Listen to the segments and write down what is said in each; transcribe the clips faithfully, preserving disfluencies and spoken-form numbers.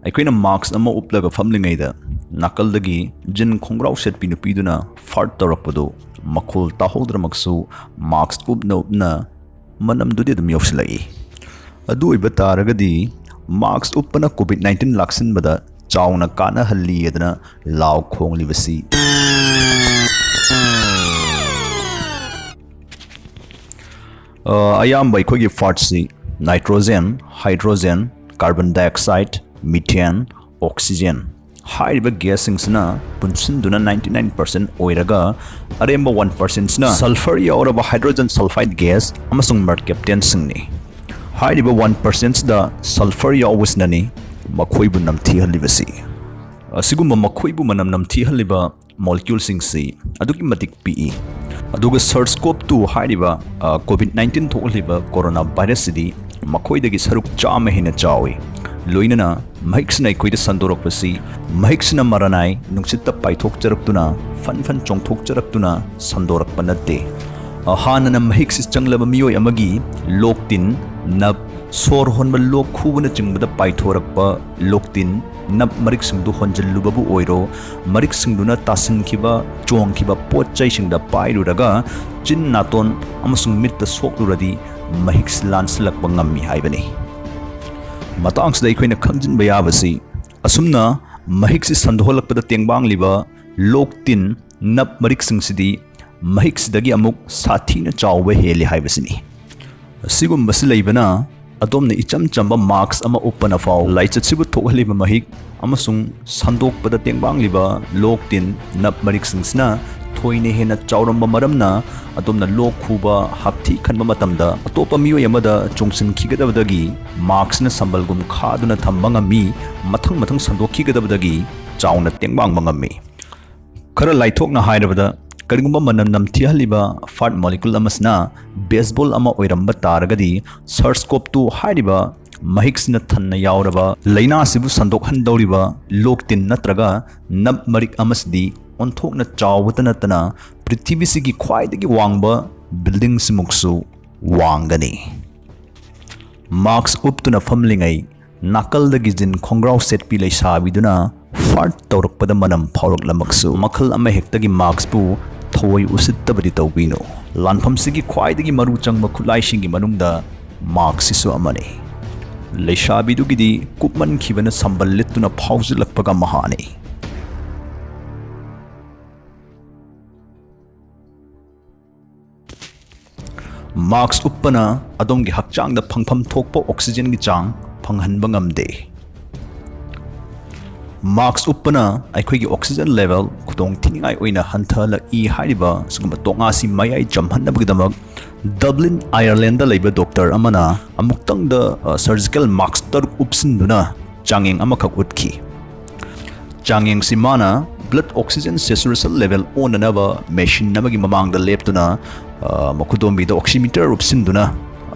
ꯑꯩꯈꯣꯏꯅ ꯃꯥꯛꯁ ꯑꯃ ꯎꯞꯂꯒ ꯐꯝꯂꯤꯉꯩꯗ ꯅꯥꯀꯜꯗꯒꯤ ꯖꯤꯟ ꯈꯣꯡꯒ꯭ꯔꯥꯎ ꯁꯦꯠꯄꯤ ꯅꯨꯄꯤꯗꯨꯅ ꯐꯥꯔꯠ ꯇꯧꯔꯛꯄꯗꯨ ꯃꯈꯣꯜ ꯇꯥꯍꯧꯗ꯭ꯔꯃꯛꯁꯨ ꯃꯥꯛꯁ ꯎꯞꯅ ꯎꯞꯅ ꯃꯅꯝꯗꯨꯗꯤ ꯑꯗꯨꯝ ꯌꯧꯁꯤꯜꯂꯛꯏ꯫ ꯑꯗꯨ ꯑꯣꯏꯕ ꯇꯥꯔꯒꯗꯤ ꯃꯥꯛꯁ ꯎꯞꯄꯅ ꯀꯣꯚꯤꯗ ꯅꯥꯏꯟꯇꯤꯟ ꯂꯥꯛꯁꯤꯟꯕꯗ ꯆꯥꯎꯅ ꯀꯥꯟꯅꯍꯜꯂꯤ ꯑꯗꯨꯅ ꯂꯥꯎ ꯈꯣꯡꯂꯤꯕꯁꯤ꯫ ꯑ, ꯑꯌꯥꯝꯕ ꯑꯩꯈꯣꯏꯒꯤ ꯐꯥꯔꯠꯁꯤ nitrogen, hydrogen, carbon dioxide, methane, oxygen ꯍꯥꯏꯔꯤꯕ ꯒ꯭ꯌꯥꯁꯁꯤꯡꯁꯤꯅ ꯄꯨꯟꯁꯤꯟꯗꯨꯅ ꯅꯥꯏꯟꯇꯤ ꯅꯥꯏꯟ ꯄꯥꯔꯁꯦꯟ ꯑꯣꯏꯔꯒ ꯑꯔꯦꯝꯕ ꯋꯥꯟ ꯄꯥꯔꯁꯦꯟꯁꯤꯅ ꯁꯜꯐꯔ ꯌꯥꯎꯔꯕ ꯍꯥꯏꯗ꯭ꯔꯣꯖꯦꯟ ꯁꯜꯐꯥꯏꯗ ꯒ꯭ꯌꯥꯁ ꯑꯃꯁꯨꯡ ꯃꯔꯀꯦꯞꯇꯦꯟꯁꯤꯡꯅꯤ꯫ ꯍꯥꯏꯔꯤꯕ ꯋꯥꯟ ꯄꯥꯔꯁꯦꯟꯁꯤꯗ ꯁꯜꯐꯔ ꯌꯥꯎꯕꯁꯤꯅꯅꯤ ꯃꯈꯣꯏꯕꯨ ꯅꯝꯊꯤꯍꯜꯂꯤꯕꯁꯤ꯫ ꯑꯁꯤꯒꯨꯝꯕ ꯃꯈꯣꯏꯕꯨ ꯃꯅꯝ ꯅꯝꯊꯤꯍꯜꯂꯤꯕ ꯃꯣꯂꯤꯀ꯭ꯌꯨꯜꯁꯤꯡꯁꯤ ꯑꯗꯨꯛꯀꯤ ꯃꯇꯤꯛ ꯄꯤꯛꯏ꯫ ꯑꯗꯨꯒ ꯁꯥꯔꯁ ꯀꯣꯞ ꯇꯨ ꯍꯥꯏꯔꯤꯕ, ꯑ, ꯀꯣꯚꯤꯗ ꯅꯥꯏꯟꯇꯤꯟ ꯊꯣꯛꯍꯜꯂꯤꯕ ꯀꯣꯔꯣꯅꯥ ꯚꯥꯏꯔꯁꯁꯤꯗꯤ ꯃꯈꯣꯏꯗꯒꯤ ꯁꯔꯨꯛ ꯆꯥꯝꯃ ꯍꯦꯟꯅ ꯆꯥꯎꯏ꯫ ꯂꯣꯏꯅꯅ ꯃꯍꯤꯛꯁꯤꯅ ꯑꯩꯈꯣꯏꯗ ꯁꯟꯗꯣꯔꯛꯄꯁꯤ, ꯃꯍꯤꯛꯁꯤꯅ ꯃꯔꯅꯥꯏ ꯅꯨꯡꯁꯤꯠꯇ ꯄꯥꯏꯊꯣꯛꯆꯔꯛꯇꯨꯅ, ꯐꯟ ꯐꯟ ꯆꯣꯡꯊꯣꯛꯆꯔꯛꯇꯨꯅ ꯁꯟꯗꯣꯔꯛꯄ ꯅꯠꯇꯦ꯫ ꯑ, ꯍꯥꯟꯅꯅ ꯃꯍꯤꯛꯁꯤ ꯆꯪꯂꯕ ꯃꯤꯑꯣꯏ ꯑꯃꯒꯤ ꯂꯣꯛ ꯇꯤꯟ, ꯅꯞ, ꯁꯣꯔ ꯍꯣꯟꯕ, ꯂꯣꯛ ꯈꯨꯕꯅꯆꯤꯡꯕꯗ ꯄꯥꯏꯊꯣꯔꯛꯄ ꯂꯣꯛ ꯇꯤꯟ, ꯅꯞ ꯃꯔꯤꯛꯁꯤꯡꯗꯨ ꯍꯣꯟꯖꯤꯜꯂꯨꯕꯕꯨ ꯑꯣꯏꯔꯣ, ꯃꯔꯤꯛꯁꯤꯡꯗꯨꯅ ꯇꯥꯁꯤꯟꯈꯤꯕ, ꯆꯣꯡꯈꯤꯕ ꯄꯣꯠ ꯆꯩꯁꯤꯡꯗ ꯄꯥꯏꯔꯨꯔꯒ ꯆꯤꯟ, ꯅꯥꯇꯣꯟ ꯑꯃꯁꯨꯡ ꯃꯤꯠꯇ ꯁꯣꯛꯂꯨꯔꯗꯤ ꯃꯍꯤꯛꯁꯤ ꯂꯥꯟꯁꯤꯜꯂꯛꯄ ꯉꯝꯃꯤ ꯍꯥꯏꯕꯅꯤ꯫ ꯃꯇꯥꯡꯁꯤꯗ ꯑꯩꯈꯣꯏꯅ ꯈꯪꯖꯤꯟꯕ ꯌꯥꯕꯁꯤ, ꯑꯁꯨꯝꯅ ꯃꯍꯤꯛꯁꯤ ꯁꯟꯗꯣꯛꯍꯜꯂꯛꯄꯗ ꯇꯦꯡꯕꯥꯡꯂꯤꯕ ꯂꯣꯛ ꯇꯤꯟ, ꯅꯞ ꯃꯔꯤꯛꯁꯤꯡꯁꯤꯗꯤ ꯃꯍꯤꯛꯁꯤꯗꯒꯤ ꯑꯃꯨꯛ ꯁꯥꯊꯤꯅ ꯆꯥꯎꯕ ꯍꯦꯜꯂꯤ ꯍꯥꯏꯕꯁꯤꯅꯤ꯫ ꯑꯁꯤꯒꯨꯝꯕꯁꯤ ꯂꯩꯕꯅ ꯑꯗꯣꯝꯅ ꯏꯆꯝ ꯆꯝꯕ ꯃꯥꯛꯁ ꯑꯃ ꯎꯞꯄꯅ ꯐꯥꯎ ꯂꯥꯏꯆꯠꯁꯤꯕꯨ ꯊꯣꯛꯍꯜꯂꯤꯕ ꯃꯍꯤꯛ ꯑꯃꯁꯨꯡ ꯁꯟꯗꯣꯛꯄꯗ ꯇꯦꯡꯕꯥꯡꯂꯤꯕ ꯂꯣꯛ ꯇꯤꯟ, ꯅꯞ ꯃꯔꯤꯛꯁꯤꯡꯁꯤꯅ ꯊꯣꯏꯅ ꯍꯦꯟꯅ ꯆꯥꯎꯔꯝꯕ ꯃꯔꯝꯅ ꯑꯗꯣꯝꯅ ꯂꯣꯛ ꯈꯨꯕ, ꯍꯥꯛꯊꯤ ꯈꯟꯕ ꯃꯇꯝꯗ ꯑꯇꯣꯞꯄ ꯃꯤꯑꯣꯏ ꯑꯃꯗ ꯆꯣꯡꯁꯤꯟꯈꯤꯒꯗꯕꯗꯒꯤ ꯃꯥꯛꯁꯅ ꯁꯝꯕꯜꯒꯨꯝ ꯈꯥꯗꯨꯅ ꯊꯝꯕ ꯉꯝꯃꯤ꯫ ꯃꯊꯪ ꯃꯊꯪ ꯁꯟꯗꯣꯛꯈꯤꯒꯗꯕꯗꯒꯤ ꯆꯥꯎꯅ ꯇꯦꯡꯕꯥꯡꯕ ꯉꯝꯃꯤ꯫ ꯈꯔ ꯂꯥꯏꯊꯣꯛꯅ ꯍꯥꯏꯔꯕꯗ, ꯀꯔꯤꯒꯨꯝꯕ ꯃꯅꯝ ꯅꯝꯊꯤꯍꯜꯂꯤꯕ ꯐꯥꯔꯠ ꯃꯣꯂꯤꯀ꯭ꯌꯨꯜ ꯑꯃꯁꯤꯅ ꯕꯦꯁꯕꯣꯜ ꯑꯃ ꯑꯣꯏꯔꯝꯕ ꯇꯥꯔꯒꯗꯤ, ꯁꯥꯔꯁ ꯀꯣꯞ ꯇꯨ ꯍꯥꯏꯔꯤꯕ ꯃꯍꯤꯛꯁꯤꯅ ꯊꯟꯅ ꯌꯥꯎꯔꯕ ꯂꯥꯏꯅꯥꯁꯤꯕꯨ ꯁꯟꯗꯣꯛꯍꯟꯗꯧꯔꯤꯕ ꯂꯣꯛ ꯇꯤꯟ ꯅꯠꯇ꯭ꯔꯒ ꯅꯞ ꯃꯔꯤꯛ ꯑꯃꯁꯤꯗꯤ ꯑꯣꯟꯊꯣꯛꯅ ꯆꯥꯎꯕꯇ ꯅꯠꯇꯅ ꯄ꯭ꯔꯤꯊꯤꯕꯤꯁꯤꯒꯤ ꯈ꯭ꯋꯥꯏꯗꯒꯤ ꯋꯥꯡꯕ ꯕꯤꯜꯗꯤꯡꯁꯤꯃꯨꯛꯁꯨ ꯋꯥꯡꯒꯅꯤ꯫ ꯃꯥꯛꯁ ꯎꯞꯇꯨꯅ ꯐꯝꯂꯤꯉꯩ ꯅꯥꯀꯜꯗꯒꯤ ꯖꯤꯟ ꯈꯣꯡꯒ꯭ꯔꯥꯎ ꯁꯦꯠꯄꯤ ꯂꯩꯁꯥꯕꯤꯗꯨꯅ ꯐꯥꯔꯠ ꯇꯧꯔꯛꯄꯗ ꯃꯅꯝ ꯐꯥꯎꯔꯛꯂꯃꯛꯁꯨ, ꯃꯈꯜ ꯑꯃꯍꯦꯛꯇꯒꯤ ꯃꯥꯛꯁꯄꯨ ꯊꯑꯣꯏ ꯎꯁꯤꯠꯇꯕꯗꯤ ꯇꯧꯕꯤꯅꯨ꯫ ꯂꯥꯟꯐꯝꯁꯤꯒꯤ ꯈ꯭ꯋꯥꯏꯗꯒꯤ ꯃꯔꯨ ꯆꯪꯕ ꯈꯨꯠꯂꯥꯏꯁꯤꯡꯒꯤ ꯃꯅꯨꯡꯗ ꯃꯥꯛꯁꯁꯤꯁꯨ ꯑꯃꯅꯤ꯫ ꯂꯩꯁꯥꯕꯤꯗꯨꯒꯤꯗꯤ ꯀꯨꯞꯃꯟꯈꯤꯕꯅ ꯁꯝꯕꯜ ꯂꯤꯠꯇꯨꯅ ꯐꯥꯎꯖꯤꯜꯂꯛꯄꯒ ꯃꯍꯥꯅꯤ꯫ ꯃꯥꯛꯁ ꯎꯞꯄꯅ ꯑꯗꯣꯝꯒꯤ ꯍꯛꯆꯥꯡꯗ ꯐꯪꯐꯝ ꯊꯣꯛꯄ ꯑꯣꯛꯁꯤꯖꯦꯟꯒꯤ ꯆꯥꯡ ꯐꯪꯍꯟꯕ ꯉꯝꯗꯦ꯫ ꯃꯥꯛꯁ ꯎꯞꯄꯅ ꯑꯩꯈꯣꯏꯒꯤ ꯑꯣꯛꯁꯤꯖꯦꯟ ꯂꯦꯚꯦꯜ ꯈꯨꯗꯣꯡ ꯊꯤꯅꯤꯡꯉꯥꯏ ꯑꯣꯏꯅ ꯍꯟꯊꯍꯜꯂꯛꯏ ꯍꯥꯏꯔꯤꯕ ꯁꯤꯒꯨꯝꯕ ꯇꯣꯉꯥꯁꯤ ꯃꯌꯥꯏ ꯆꯝꯍꯟꯅꯕꯒꯤꯗꯃꯛ ꯗꯕ꯭ꯂꯤꯟ, ꯑꯥꯌꯔꯂꯦꯟꯗ ꯂꯩꯕ ꯗꯣꯛꯇꯔ ꯑꯃꯅ ꯑꯃꯨꯛꯇꯪꯗ, ꯑ, ꯁꯔꯖꯤꯀꯦꯜ ꯃꯥꯛꯁ ꯇꯔꯨꯛ ꯎꯞꯁꯤꯟꯗꯨꯅ ꯆꯥꯡꯌꯦꯡ ꯑꯃꯈꯛ ꯎꯠꯈꯤ꯫ ꯆꯥꯡꯌꯦꯡꯁꯤ ꯃꯥꯅ ꯕ꯭ꯂꯗ ꯑꯣꯛꯁꯤꯖꯦꯟ ꯁꯦꯆꯨꯔꯦꯁꯟ ꯂꯦꯚꯦꯜ ꯑꯣꯟꯅꯅꯕ ꯃꯦꯁꯤꯟ ꯑꯃꯒꯤ ꯃꯃꯥꯡꯗ ꯂꯦꯞꯇꯨꯅ, ꯑ, ꯃꯈꯨꯗꯣꯝꯕꯤꯗ ꯑꯣꯛꯁꯤꯃꯤꯇꯔ ꯎꯞꯁꯤꯟꯗꯨꯅ,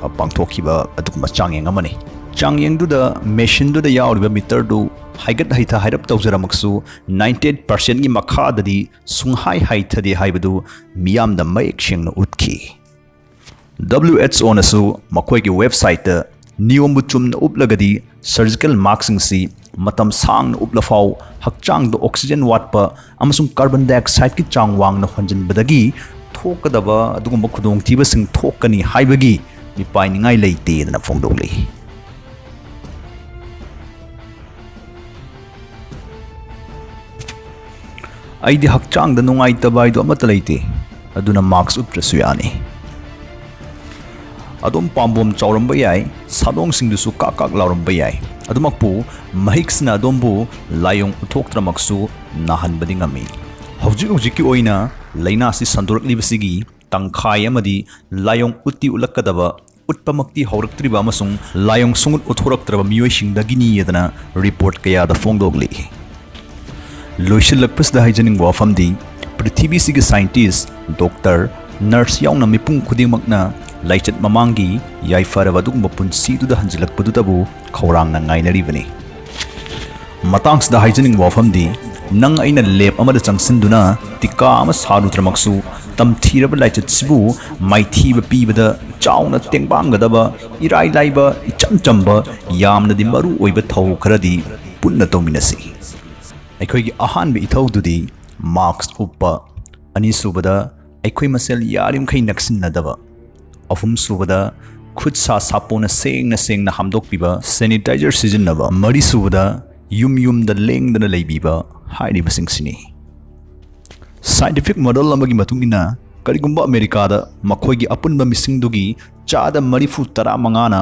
ꯑ, ꯄꯥꯡꯊꯣꯛꯈꯤꯕ ꯑꯗꯨꯒꯨꯝꯕ ꯆꯥꯡꯌꯦꯡ ꯑꯃꯅꯤ꯫ ꯆꯥꯡꯌꯦꯡꯗꯨꯗ ꯃꯦꯁꯤꯟꯗꯨꯗ ꯌꯥꯎꯔꯤꯕ ꯃꯤꯇꯔꯗꯨ ꯍꯥꯏꯒꯠ ꯍꯩꯊ ꯍꯥꯏꯔꯞ ꯇꯧꯖꯔꯝꯃꯛꯁꯨ, ꯅꯥꯏꯟꯇꯤ ꯑꯩꯠ ꯄꯥꯔꯁꯦꯟꯒꯤ ꯃꯈꯥꯗꯗꯤ ꯁꯨꯡꯍꯥꯏ ꯍꯥꯏꯊꯗꯦ ꯍꯥꯏꯕꯗꯨ ꯃꯤꯌꯥꯝꯗ ꯃꯌꯦꯛ ꯁꯦꯡꯅ ꯎꯠꯈꯤ꯫ ꯗꯕ꯭ꯂꯤꯎ ꯑꯦꯆ ꯑꯣꯅꯁꯨ ꯃꯈꯣꯏꯒꯤ ꯋꯦꯕꯁꯥꯏꯠꯇ ꯅꯤꯌꯣꯝꯕꯨ ꯆꯨꯝꯅ ꯎꯞꯂꯒꯗꯤ ꯁꯔꯖꯤꯀꯦꯜ ꯃꯥꯛꯁꯁꯤꯡꯁꯤ ꯃꯇꯝ ꯁꯥꯡꯅ ꯎꯞꯂꯐꯥꯎ ꯍꯛꯆꯥꯡꯗ ꯑꯣꯛꯁꯤꯖꯦꯟ ꯋꯥꯠꯄ ꯑꯃꯁꯨꯡ ꯀꯥꯔꯕꯟ ꯗꯥꯏꯑꯣꯛꯁꯥꯏꯗꯀꯤ ꯆꯥꯡ ꯋꯥꯡꯅ ꯍꯣꯟꯖꯤꯟꯕꯗꯒꯤ ꯊꯣꯛꯀꯗꯕ ꯑꯗꯨꯒꯨꯝꯕ ꯈꯨꯗꯣꯡꯊꯤꯕꯁꯤꯡ ꯊꯣꯛꯀꯅꯤ ꯍꯥꯏꯕꯒꯤ ꯃꯤꯄꯥꯏꯅꯤꯡꯉꯥꯏ ꯂꯩꯇꯦꯗꯅ ꯐꯣꯡꯗꯣꯛꯂꯤ꯫ ꯑꯩꯗꯤ ꯍꯛꯆꯥꯡꯗ ꯅꯨꯡꯉꯥꯏꯇꯕ ꯍꯥꯏꯗꯨ ꯑꯃꯠꯇ ꯂꯩꯇꯦ, ꯑꯗꯨꯅ ꯃꯥꯛꯁ ꯎꯞꯇ꯭ꯔꯁꯨ ꯌꯥꯅꯤ꯫ ꯑꯗꯣꯝ ꯄꯥꯝꯕꯣꯝ ꯆꯥꯎꯔꯝꯕ ꯌꯥꯏ, ꯁꯥꯗꯣꯡꯁꯤꯡꯗꯨꯁꯨ ꯀꯥꯛ ꯀꯥꯛ ꯂꯥꯎꯔꯝꯕ ꯌꯥꯏ꯫ ꯑꯗꯨꯃꯛꯄꯨ ꯃꯍꯤꯛꯁꯤꯅ ꯑꯗꯣꯝꯕꯨ ꯂꯥꯏꯑꯣꯡ ꯎꯠꯊꯣꯛꯇ꯭ꯔꯃꯛꯁꯨ ꯅꯥꯍꯟꯕꯗꯤ ꯉꯝꯃꯤ꯫ ꯍꯧꯖꯤꯛ ꯍꯧꯖꯤꯛꯀꯤ ꯑꯣꯏꯅ ꯂꯥꯏꯅꯥꯁꯤ ꯁꯟꯗꯣꯔꯛꯂꯤꯕꯁꯤꯒꯤ ꯇꯪꯈꯥꯏ ꯑꯃꯗꯤ ꯂꯥꯏꯑꯣꯡ ꯎꯠꯇꯤ ꯎꯠꯂꯛꯀꯗꯕ, ꯎꯠꯄꯃꯛꯇꯤ ꯍꯧꯔꯛꯇ꯭ꯔꯤꯕ ꯑꯃꯁꯨꯡ ꯂꯥꯏꯑꯣꯡ ꯁꯨꯡꯎꯠ ꯎꯠꯊꯣꯔꯛꯇ꯭ꯔꯕ ꯃꯤꯑꯣꯏꯁꯤꯡꯗꯒꯤꯅꯤꯗꯅ ꯔꯤꯄꯣꯔꯠ ꯀꯌꯥꯗ ꯐꯣꯡꯗꯣꯛꯂꯤ꯫ ꯂꯣꯏꯁꯤꯜꯂꯛꯄꯁꯤꯗ ꯍꯥꯏꯖꯅꯤꯡꯕ ꯋꯥꯐꯝꯗꯤ, ꯄ꯭ꯔꯤꯊꯤꯕꯤꯁꯤꯒꯤ ꯁꯥꯏꯟꯇꯤꯁ, ꯗꯣꯛꯇꯔ, ꯅꯔꯁ ꯌꯥꯎꯅ ꯃꯤꯄꯨꯝ ꯈꯨꯗꯤꯡꯃꯛꯅ ꯂꯥꯏꯆꯠ ꯃꯃꯥꯡꯒꯤ ꯌꯥꯏꯐꯔꯕ ꯑꯗꯨꯒꯨꯝꯕ ꯄꯨꯟꯁꯤꯗꯨꯗ ꯍꯟꯖꯤꯜꯂꯛꯄꯗꯨꯗꯕꯨ ꯈꯧꯔꯥꯡꯅ ꯉꯥꯏꯅꯔꯤꯕꯅꯤ꯫ ꯃꯇꯥꯡꯁꯤꯗ ꯍꯥꯏꯖꯅꯤꯡꯕ ꯋꯥꯐꯝꯗꯤ, ꯅꯪ ꯑꯩꯅ ꯂꯦꯕ ꯑꯃꯗ ꯆꯪꯁꯤꯟꯗꯨꯅ ꯇꯤꯀꯥ ꯑꯃ ꯁꯥꯔꯨꯗ꯭ꯔꯃꯛꯁꯨ, ꯇꯝꯊꯤꯔꯕ ꯂꯥꯏꯆꯠꯁꯤꯕꯨ ꯃꯥꯏꯊꯤꯕ ꯄꯤꯕꯗ ꯆꯥꯎꯅ ꯇꯦꯡꯕꯥꯡꯒꯗꯕ, ꯏꯔꯥꯏ ꯂꯥꯏꯕ, ꯏꯆꯝ ꯆꯝꯕ, ꯌꯥꯝꯅꯗꯤ ꯃꯔꯨ ꯑꯣꯏꯕ ꯊꯧ ꯈꯔꯗꯤ ꯄꯨꯟꯅ ꯇꯧꯃꯤꯟꯅꯁꯤ꯫ ꯑꯩꯈꯣꯏꯒꯤ ꯑꯍꯥꯟꯕ ꯏꯊꯧꯗꯨꯗꯤ ꯃꯥꯛꯁ ꯎꯞꯄ, ꯑꯅꯤꯁꯨꯕꯗ ꯑꯩꯈꯣꯏ ꯃꯁꯦꯜ ꯌꯥꯔꯤꯃꯈꯩ ꯅꯛꯁꯤꯟꯅꯗꯕ, ꯑꯍꯨꯝꯁꯨꯕꯗ ꯈꯨꯠ ꯁꯥ ꯁꯥꯄꯣꯟꯅ ꯁꯦꯡꯅ ꯁꯦꯡꯅ ꯍꯥꯝꯗꯣꯛꯄꯤꯕ, ꯁꯦꯅꯤꯇꯥꯏꯖꯔ ꯁꯤꯖꯤꯟꯅꯕ, ꯃꯔꯤꯁꯨꯕꯗ ꯌꯨꯝ ꯌꯨꯝꯗ ꯂꯦꯡꯗꯅ ꯂꯩꯕꯤꯕ ꯍꯥꯏꯔꯤꯕꯁꯤꯡꯁꯤꯅꯤ꯫ ꯁꯥꯏꯟꯇꯤꯐꯤꯛ ꯃꯣꯗꯦꯜ ꯑꯃꯒꯤ ꯃꯇꯨꯡ ꯏꯟꯅ, ꯀꯔꯤꯒꯨꯝꯕ ꯑꯃꯦꯔꯤꯀꯥꯗ ꯃꯈꯣꯏꯒꯤ ꯑꯄꯨꯟꯕ ꯃꯤꯁꯤꯡꯗꯨꯒꯤ ꯆꯥꯗ ꯃꯔꯤꯐꯨ ꯇꯔꯥ ꯃꯉꯥꯅ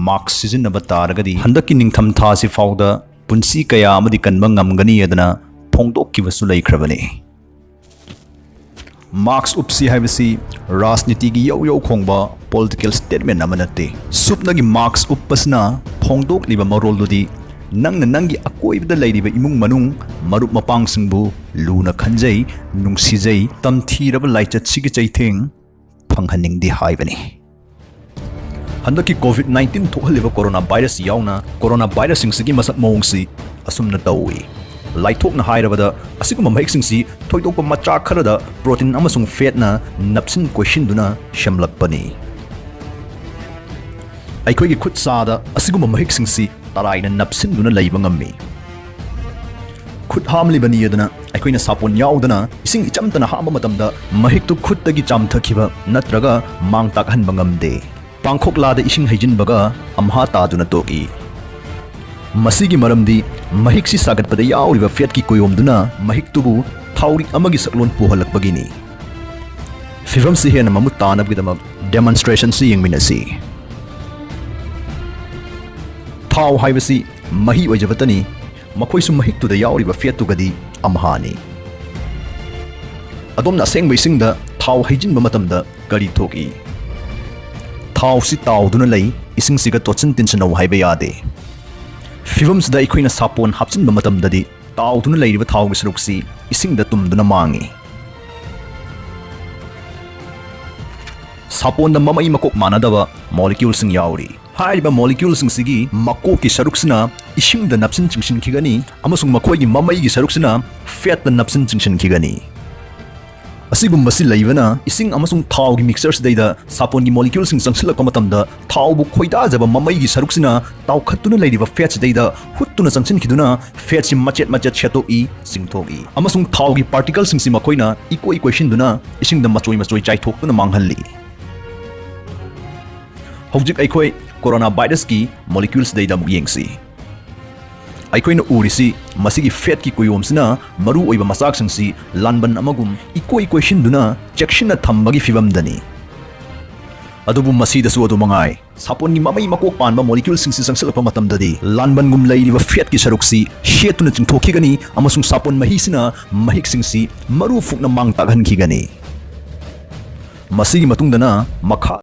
ꯃꯥꯛꯁ ꯁꯤꯖꯤꯟꯅꯕ ꯇꯥꯔꯒꯗꯤ, ꯍꯟꯗꯛꯀꯤ ꯅꯤꯡꯊꯝ ꯊꯥꯁꯤ ꯐꯥꯎꯗ ꯄꯨꯟꯁꯤ ꯀꯌꯥ ꯑꯃꯗꯤ ꯀꯟꯕ ꯉꯝꯒꯅꯤ ꯍꯥꯏꯗꯅ ꯐꯣꯡꯗꯣꯛꯈꯤꯕꯁꯨ ꯂꯩꯈ꯭ꯔꯕꯅꯤ꯫ ꯃꯥꯛꯁ ꯎꯞꯁꯤ ꯍꯥꯏꯕꯁꯤ ꯔꯥꯖꯅꯤꯇꯤꯒꯤ ꯌꯧ ꯌꯧ ꯈꯣꯡꯕ ꯄꯣꯂꯤꯇꯤꯀꯦꯜ ꯁ꯭ꯇꯦꯠꯃꯦꯟ ꯑꯃ ꯅꯠꯇꯦ꯫ ꯁꯨꯞꯅꯒꯤ ꯃꯥꯛꯁ ꯎꯞꯄꯁꯤꯅ ꯐꯣꯡꯗꯣꯛꯂꯤꯕ ꯃꯔꯣꯜꯗꯨꯗꯤ ꯅꯪꯅ ꯅꯪꯒꯤ ꯑꯀꯣꯏꯕꯗ ꯂꯩꯔꯤꯕ ꯏꯃꯨꯡ ꯃꯅꯨꯡ, ꯃꯔꯨꯞ ꯃꯄꯥꯡꯁꯤꯡꯕꯨ ꯂꯨꯅ ꯈꯟꯖꯩ, ꯅꯨꯡꯁꯤꯖꯩ, ꯇꯝꯊꯤꯔꯕ ꯂꯥꯏꯆꯠꯁꯤꯒꯤ ꯆꯩꯊꯦꯡ ꯐꯪꯍꯟꯅꯤꯡꯗꯦ ꯍꯥꯏꯕꯅꯤ꯫ ꯍꯟꯗꯛꯀꯤ ꯀꯣꯚꯤꯗ ꯅꯥꯏꯟꯇꯤꯟ ꯊꯣꯛꯍꯜꯂꯤꯕ ꯀꯣꯔꯣꯅꯥ ꯚꯥꯏꯔꯁ ꯌꯥꯎꯅ ꯀꯣꯔꯣꯅꯥ ꯚꯥꯏꯔꯁꯁꯤꯡꯁꯤꯒꯤ ꯃꯁꯛ ꯃꯑꯣꯡꯁꯤ ꯑꯁꯨꯝꯅ ꯇꯧꯏ꯫ ꯂꯥꯏꯊꯣꯛꯅ ꯍꯥꯏꯔꯕꯗ, ꯑꯁꯤꯒꯨꯝꯕ ꯃꯍꯤꯛꯁꯤꯡꯁꯤ ꯊꯣꯏꯗꯣꯛꯄ ꯃꯆꯥꯛ ꯈꯔꯗ ꯄ꯭ꯔꯣꯇꯤꯟ ꯑꯃꯁꯨꯡ ꯐꯦꯠꯅ ꯅꯞꯁꯤꯟ ꯀꯣꯏꯁꯤꯟꯗꯨꯅ ꯁꯦꯝꯂꯛꯄꯅꯤ꯫ ꯑꯩꯈꯣꯏꯒꯤ ꯈꯨꯠ ꯁꯥꯗ ꯑꯁꯤꯒꯨꯝꯕ ꯃꯍꯤꯛꯁꯤꯡꯁꯤ ꯇꯔꯥꯏꯅ ꯅꯞꯁꯤꯟꯗꯨꯅ ꯂꯩꯕ ꯉꯝꯃꯤ꯫ ꯈꯨꯠ ꯍꯥꯝꯂꯤꯕꯅꯤ ꯑꯗꯨꯅ ꯑꯩꯈꯣꯏꯅ ꯁꯥꯄꯣꯟ ꯌꯥꯎꯗꯅ ꯏꯁꯤꯡ ꯏꯆꯝꯇꯅ ꯍꯥꯝꯕ ꯃꯇꯝꯗ ꯃꯍꯤꯛꯇꯨ ꯈꯨꯠꯇꯒꯤ ꯆꯥꯝꯊꯈꯤꯕ ꯅꯠꯇ꯭ꯔꯒ ꯃꯥꯡ ꯇꯥꯛꯍꯟꯕ ꯉꯝꯗꯦ꯫ ꯄꯥꯡꯈꯣꯛꯂꯥꯗ ꯏꯁꯤꯡ ꯍꯩꯖꯤꯟꯕꯒ ꯑꯝꯍꯥ ꯇꯥꯗꯨꯅ ꯇꯣꯛꯏ꯫ ꯃꯁꯤꯒꯤ ꯃꯔꯝꯗꯤ ꯃꯍꯤꯛꯁꯤ ꯁꯥꯒꯠꯄꯗ ꯌꯥꯎꯔꯤꯕ ꯐꯦꯠꯀꯤ ꯀꯨꯌꯣꯝꯗꯨꯅ ꯃꯍꯤꯛꯇꯨꯕꯨ ꯊꯥꯎꯔꯤꯛ ꯑꯃꯒꯤ ꯁꯛꯂꯣꯟ ꯄꯨꯍꯜꯂꯛꯄꯒꯤꯅꯤ꯫ ꯐꯤꯕꯝꯁꯤ ꯍꯦꯟꯅ ꯃꯃꯨꯠ ꯇꯥꯅꯕꯒꯤꯗꯃꯛ ꯗꯦꯃꯣꯟꯁꯇ꯭ꯔꯦꯁꯟꯁꯤ ꯌꯦꯡꯃꯤꯟꯅꯁꯤ꯫ ꯊꯥꯎ ꯍꯥꯏꯕꯁꯤ ꯃꯍꯤ ꯑꯣꯏꯖꯕꯇꯅꯤ, ꯃꯈꯣꯏꯁꯨ ꯃꯍꯤꯛꯇꯨꯗ ꯌꯥꯎꯔꯤꯕ ꯐꯦꯠꯇꯨꯒꯗꯤ ꯑꯝꯍꯥꯅꯤ꯫ ꯑꯗꯣꯝꯅ ꯑꯁꯦꯡꯕ ꯏꯁꯤꯡꯗ ꯊꯥꯎ ꯍꯩꯖꯤꯟꯕ ꯃꯇꯝꯗ ꯀꯔꯤ ꯊꯣꯛꯏ? ꯊꯥꯎꯁꯤ ꯇꯥꯎꯗꯨꯅ ꯂꯩ, ꯏꯁꯤꯡꯁꯤꯒ ꯇꯣꯠꯁꯤꯟ ꯇꯤꯟꯁꯤꯟꯅꯧ ꯍꯥꯏꯕ ꯌꯥꯗꯦ꯫ ꯐꯤꯕꯝꯁꯤꯗ ꯑꯩꯈꯣꯏꯅ ꯁꯥꯄꯣꯟ ꯍꯥꯞꯆꯤꯟꯕ ꯃꯇꯝꯗꯗꯤ ꯇꯥꯎꯗꯨꯅ ꯂꯩꯔꯤꯕ ꯊꯥꯎꯒꯤ ꯁꯔꯨꯛꯁꯤ ꯏꯁꯤꯡꯗ ꯇꯨꯝꯗꯨꯅ ꯃꯥꯡꯏ꯫ ꯁꯥꯄꯣꯟꯗ ꯃꯃꯩ ꯃꯀꯣꯛ ꯃꯥꯟꯅꯗꯕ ꯃꯣꯂꯤꯀ꯭ꯌꯨꯜꯁꯤꯡ ꯌꯥꯎꯔꯤ꯫ ꯍꯥꯏꯔꯤꯕ ꯃꯣꯂꯤꯀ꯭ꯌꯨꯜꯁꯤꯡꯁꯤꯒꯤ ꯃꯀꯣꯛꯀꯤ ꯁꯔꯨꯛꯁꯤꯅ ꯏꯁꯤꯡꯗ ꯅꯞꯁꯤꯟ ꯆꯤꯡꯁꯤꯟꯈꯤꯒꯅꯤ ꯑꯃꯁꯨꯡ ꯃꯈꯣꯏꯒꯤ ꯃꯃꯩꯒꯤ ꯁꯔꯨꯛꯁꯤꯅ ꯐꯦꯠꯇ ꯅꯞꯁꯤꯟ ꯆꯤꯡꯁꯤꯟꯈꯤꯒꯅꯤ꯫ ꯑꯁꯤꯒꯨꯝꯕꯁꯤ ꯂꯩꯕꯅ ꯏꯁꯤꯡ ꯑꯃꯁꯨꯡ ꯊꯥꯎꯒꯤ ꯃꯤꯛꯁꯆꯔꯁꯤꯗꯩꯗ ꯁꯥꯄꯣꯟꯒꯤ ꯃꯣꯂꯤꯀ꯭ꯌꯨꯜꯁꯤꯡ ꯆꯪꯁꯤꯜꯂꯛꯄ ꯃꯇꯝꯗ ꯊꯥꯎꯕꯨ ꯈꯣꯏꯗꯥꯖꯕ ꯃꯃꯩꯒꯤ ꯁꯔꯨꯛꯁꯤꯅ ꯇꯥꯎꯈꯠꯇꯨꯅ ꯂꯩꯔꯤꯕ ꯐꯦꯠꯁꯤꯗꯩꯗ ꯍꯨꯠꯇꯨꯅ ꯆꯪꯁꯤꯟꯈꯤꯗꯨꯅ ꯐꯦꯠꯁꯤ ꯃꯆꯦꯠ ꯃꯆꯦꯠ ꯁꯦꯠꯇꯣꯛꯏ, ꯆꯤꯡꯊꯣꯛꯏ꯫ ꯑꯃꯁꯨꯡ ꯊꯥꯎꯒꯤ ꯄꯥꯔꯇꯤꯀꯜꯁꯤꯡꯁꯤ ꯃꯈꯣꯏꯅ ꯏꯀꯣꯏ ꯀꯣꯏꯁꯤꯟꯗꯨꯅ ꯏꯁꯤꯡꯗ ꯃꯆꯣꯏ ꯃꯆꯣꯏ ꯆꯥꯏꯊꯣꯛꯇꯨꯅ ꯃꯥꯡꯍꯜꯂꯤ꯫ ꯍꯧꯖꯤꯛ ꯑꯩꯈꯣꯏ ꯀꯣꯔꯣꯅꯥ ꯚꯥꯏꯔꯁꯀꯤ ꯃꯣꯂꯤꯀ꯭ꯌꯨꯜꯁꯤꯗꯩꯗ ꯑꯃꯨꯛ ꯌꯦꯡꯁꯤ꯫ ꯑꯩꯈꯣꯏꯅ ꯎꯔꯤꯁꯤ ꯃꯁꯤꯒꯤ ꯐꯦꯠꯀꯤ ꯀꯨꯌꯣꯝꯁꯤꯅ ꯃꯔꯨ ꯑꯣꯏꯕ ꯃꯆꯥꯛꯁꯤꯡꯁꯤ ꯂꯥꯟꯕꯟ ꯑꯃꯒꯨꯝ ꯏꯀꯣꯏ ꯀꯣꯏꯁꯤꯟꯗꯨꯅ ꯆꯦꯛꯁꯤꯟꯅ ꯊꯝꯕꯒꯤ ꯐꯤꯕꯝꯗꯅꯤ꯫ ꯑꯗꯨꯕꯨ ꯃꯁꯤꯗꯁꯨ ꯑꯗꯨ ꯃꯉꯥꯏ, ꯁꯥꯄꯣꯟꯒꯤ ꯃꯃꯩ ꯃꯀꯣꯛ ꯄꯥꯟꯕ ꯃꯣꯂꯤꯀ꯭ꯌꯨꯜꯁꯤꯡꯁꯤ ꯆꯪꯁꯤꯜꯂꯛꯄ ꯃꯇꯝꯗꯗꯤ ꯂꯥꯟꯕꯟꯒꯨꯝ ꯂꯩꯔꯤꯕ ꯐꯦꯠꯀꯤ ꯁꯔꯨꯛꯁꯤ ꯁꯦꯠꯇꯨꯅ ꯆꯤꯡꯊꯣꯛꯈꯤꯒꯅꯤ ꯑꯃꯁꯨꯡ ꯁꯥꯄꯣꯟ ꯃꯍꯤꯁꯤꯅ ꯃꯍꯤꯛꯁꯤꯡꯁꯤ ꯃꯔꯨ ꯐꯨꯛꯅ ꯃꯥꯡ ꯇꯥꯛꯍꯟꯈꯤꯒꯅꯤ꯫ ꯃꯁꯤꯒꯤ ꯃꯇꯨꯡꯗꯅ ꯃꯈꯥ